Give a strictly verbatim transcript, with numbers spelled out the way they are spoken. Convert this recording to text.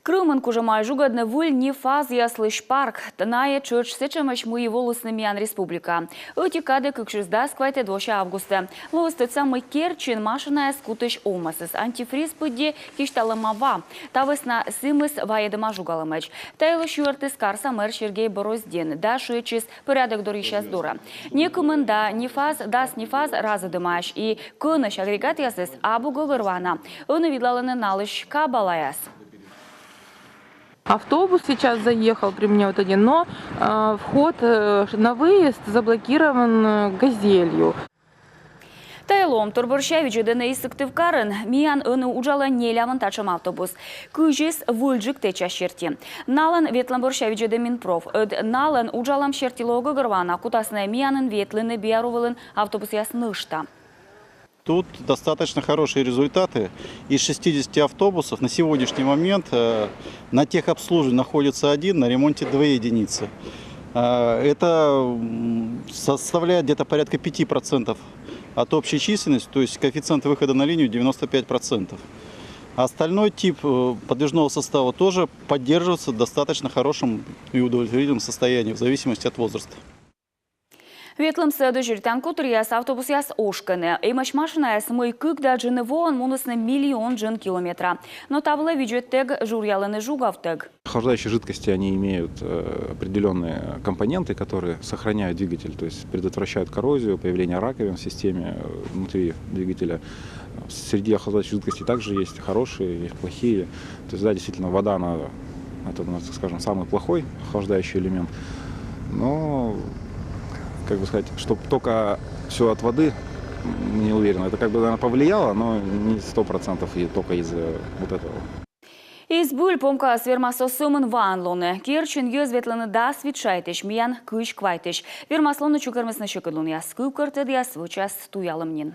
Крымын кужӧмаӧсь жугӧдны выль НИФАЗ-яслысь парк. Найӧ тшӧтш сэтшӧмӧсь, мый и волісны миян республикаӧ. Ӧти кадӧ, кыксюрс дас квайтӧд вося августӧ. Лоис тӧдса, мый Керчын машинаяс кутысь овмӧсыс антифриз пыдди кисьталӧма ва. Та вӧсна сімыс вайӧдӧма жугалӧмӧдз. Та йылысь юӧртіс карса мэр Сергей Бороздин да шыӧдчис порядок дорйысьяс дорӧ. Некымын да НИФАЗ, дас НИФАЗ разӧдӧмаӧсь, и кӧнӧсь агрегатъясыс абу гӧгӧрвоана. Ӧні видлалӧны налысь кабалаяс. Автобус сейчас заехал при мне вот один, но э, вход э, на выезд заблокирован э, газелью. Тайӧ лоӧмтор бӧрся видзӧдӧны и Сыктывкарын. Миян ӧні уджалӧ нелямын татшӧм автобус. Кызьыс выльджык тэча серти. Налӧн ветлӧм бӧрся видзӧдӧ Минпроф. Ӧд налӧн уджалӧм серти лоӧ гӧгӧрвоана, кутасны миянын ветлыны Биару вылын автобусъяс нӧшта. Тут достаточно хорошие результаты. Из шестидесяти автобусов на сегодняшний момент э, на техобслуживании находится один, на ремонте две единицы. Э, Это м, составляет где-то порядка пяти процентов от общей численности, то есть коэффициент выхода на линию девяносто пять процентов. Остальной тип э, подвижного состава тоже поддерживается в достаточно хорошем и удовлетворительном состоянии в зависимости от возраста. Ветлӧмсӧ дӧзьӧритан котыръяс автобусъяс ошкӧны. Эмӧсь машинаяс, мый кык да джын воӧн мунісны миллион джын километра. Но та вылӧ видзӧдтӧг журъялӧны жугавтӧг. Охлаждающие жидкости, они имеют э, определенные компоненты, которые сохраняют двигатель, то есть предотвращают коррозию, появление раковин в системе э, внутри двигателя. Среди охлаждающих жидкостей также есть хорошие, есть плохие. То есть, да, действительно, вода, она, это, ну, так скажем, самый плохой охлаждающий элемент. Но, как бы сказать, чтобы только все от воды, не уверен. Это как бы, наверное, повлияло, но не сто процентов и только из-за вот этого. И збыль, помкаыс вермас оз сӧмын ваӧн лоны. Керчын йӧз ветлӧны дас вит шайтысь, миян кызь квайтысь. Вермас лоны чукӧрмисны сьӧкыдлунъяс, кывкӧртӧдъяс вӧчас туялӧм нин.